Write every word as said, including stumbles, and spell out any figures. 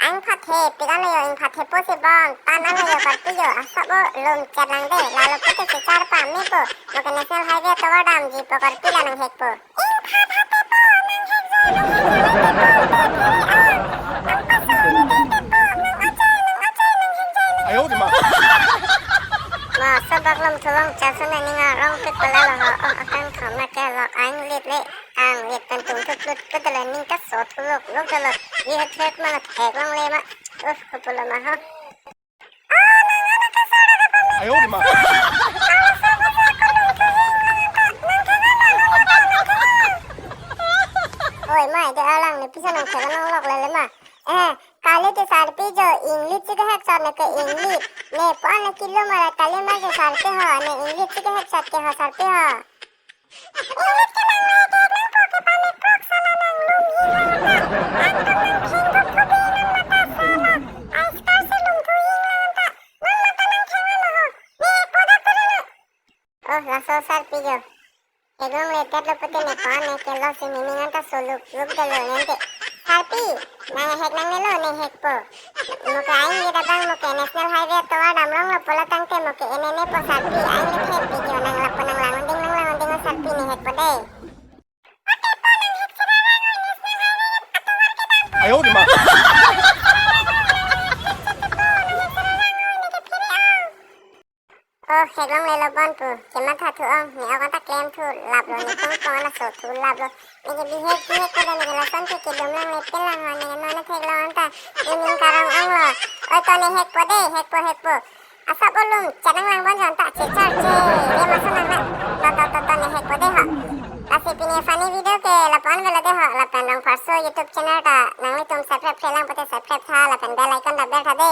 Ang phathe, pik-an lo jo, ingphathe po si bong, tan ang lo jo korpi jo, asap o lum chet lang de, lalo pute si char pa me po, mo ke National Highway atovar damji po korpi la nanghek po. Ingphathe po, nanghek jai, nanghek jai, nanghek jai, nanghek jai, ang paso ni de po, nang achai, nang achai, nanghek jai, nanghek jai. Ayo, di ma. Ma, sobak lum thulong chasun aning arong pik pala lo ho, oh, akang kham na ke lok ang lit le. Ang lit pen tung thuk lut ke dala ning ta so thulok lok dala. Ye het het ma theklong le ma. Uf, kopulo ma ho. Ayo, di ma. Oi, ma, de alang ne pisa nang theklong lok le le ma. Eh, kali te sarpi jo, inglit si kehek sat ne ke inglit. Ne pan ne kilo mara kali ma ke sarpi ho, ne inglit si kehek sat ke ho sarpi ho. Inglit ke nang nai ke nang po ke panik prok sala nang lum hing lang ta. Ang tong nang khing kok kok nang mata sala. Ai star si lum thu hing lang ta. Nang mata nang kheng lang ho. Ne podak tu dulu. Oh, laso sarpi jo. Theklong le det lo pute ne pan ne ke lo si ne ning an ta soluk luk dolo nente. Sarpi, nang hek nangne lo ne hek po. Mo ke aing ye dabang mo ke National Highway atovar damrong lo pulo tangte mo ke ene ne po sarpi, aing le thek video nang lapu nang lang unding nang lang unding lo sarpi ne hek po de. Ayo, di ma. Oh, theklong le lo bon pu. Kematha thu ong, ne ok an ta klem thu lap lo, ne thong thong an ta so thu lap lo. Ne ke bihek bihek ko de ne ke lason ke kedam lang le pen lang ho, ne ke non ne theklong an ta. Ne ning karong ong lo. Oi to ne hek po de, hek po hek po. Asap o lum chet nang lang bon jon ta che char che. Re maso nang na. To to to to ne hek po de ho. Lasi pini funny video ke lapu-an velo de ho. Lapen Rongpharso YouTube channel ta nanglitum subscribe kre lang pute subscribe tha lapen bell icon ta ber tha de.